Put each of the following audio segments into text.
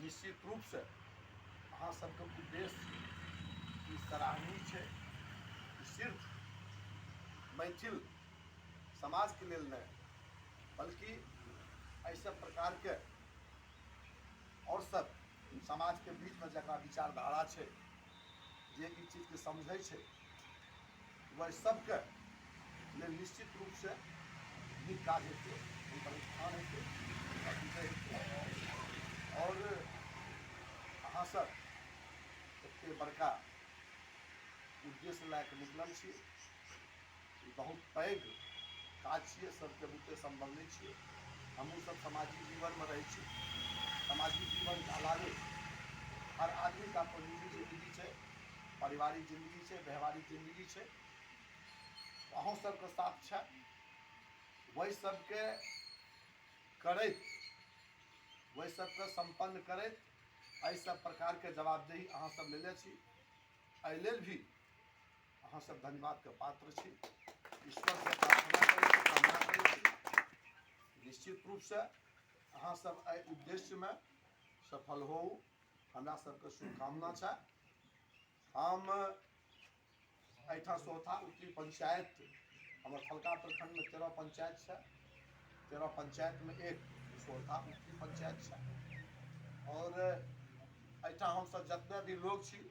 निश्चित रूपसँ अहाँ सबके उद्देश्य ई सराहनीय छै। ई सिर्फ मैथिल समाजके लेल नहि, बल्कि एहि सब प्रकारके आओर सब समाजके बीचमे जकरा विचारधारा छै, जे ई चीजके समझै छै, वह सबके लेल निश्चित रूपसँ नीक काज हेतै, हुनकर उत्थान हेतै, हुनकर विजय हेतै। आओर अहाँ सब एते बड़का उद्देश्य लए कऽ निकलल छी, ई बहुत पैघ काज छियै, सबके बुते सम्भव नहि छियै। हमहूँ सब सामाजिक जीवनमे रहै छी। सामाजिक जीवनके अलावे हर आदमीके अपन निजी जिन्दगी छै, पारिवारिक जिन्दगी छै, व्यवहारिक जिन्दगी छै। अहूँ सबके साथ छै, वही सबके करैत, वही सबके सम्पन्न करैत एहि सब प्रकारके जवाबदेही अहाँ सब लेले छी। एहि लेल भी अहाँ सब धन्यवादके पात्र छी। ईश्वरसँ प्रार्थना करै छी, कामना करै छी, निश्चित रूपसँ अहाँ सब एहि उद्देश्यमे सफल होउ, हमरा सबके शुभकामना छै। हम एहिठाम सोहथा उत्तरी पंचायत, हमर फलका प्रखंडमे 13 पंचायत छै, 13 पंचायतमे एक सोहथा उत्तरी पंचायत छै। आओर एहिठाम हमसब जतने भी लोग छी,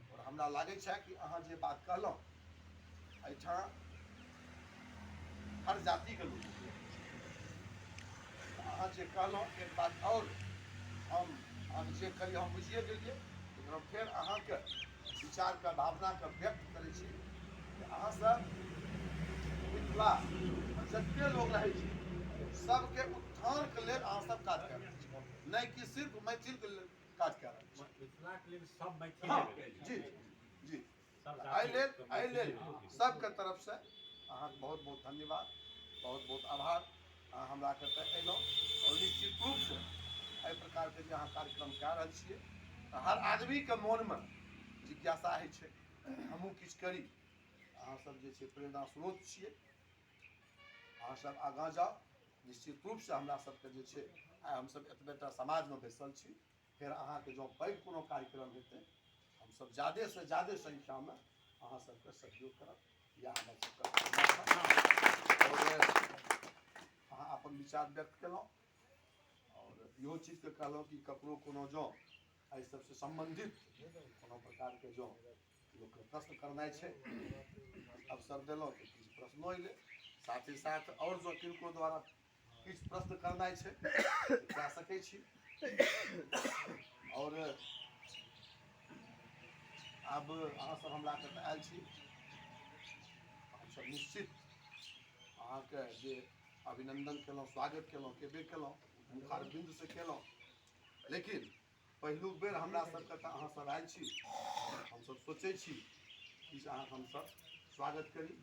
आओर हमरा लागै छै कि अहाँ जे बात कहलहुँ, एहिठाम हर जातिके लोक, अहाँ जे कहलहुँ एक बात आओर हम अहाँके जे करी हम बुझिए गेलियै, लेकिन हम फेर अहाँके विचारके भावनाके व्यक्त करै छी कि अहाँ सब मिथिला जते लोग रहै छी सबके उत्थानके लेल अहाँ सब काज कऽ रहल छी, नहि कि सिर्फ मैथिलके लेल काज कऽ रहल छी। मिथिलाके लेल सब मैथिल। हँ जी जी, एहि लेल सबके तरफसँ अहाँके बहुत बहुत धन्यवाद, बहुत बहुत आभार। अहाँ हमरा कतऽ अयलहुँ आओर निश्चित रूपसँ एहि प्रकारके जे अहाँ कार्यक्रम कए रहल छियै, तऽ हर आदमीके मोनमे जिज्ञासा होइ छै हमहूँ किछु करी। अहाँ सब जे छै प्रेरणा स्रोत छियै, अहाँ सब आगाँ जाउ। निश्चित रूपसँ हमरा सबके जे छै आइ हमसब एतबेटा समाजमे बैसल छी, फेर अहाँके जँ पैघ कोनो कार्यक्रम हेतै, हमसब जादेसँ जादे संख्यामे अहाँ सबके सहयोग करब, इएह हमर सबके और अहाँ अपन विचार व्यक्त केलहुँ और इहो चीजके कहलहुँ कि ककरो कोनो जँ एहि सबसँ सम्बन्धित कोनो प्रकारके जँ लोकके प्रश्न करनाइ छै, अवसर देलहुँ तऽ किछु प्रश्नो अयलै। साथ ही साथ आओर जँ किनको द्वारा किछु प्रश्न करनाइ छै, कए सकै छी। आओर आब अहाँ सब हमरा कतऽ आयल छी, हमसब निश्चित अहाँके जे अभिनंदन केलहुँ, स्वागत केलहुँ, केबे केलहुँ, मुखारबिंद से केलहुँ, लेकिन पहिलुक बेर हमरा सबके तऽ अहाँ सब आयल छी, हमसब सोचै छी कि अहाँके हमसब स्वागत करी।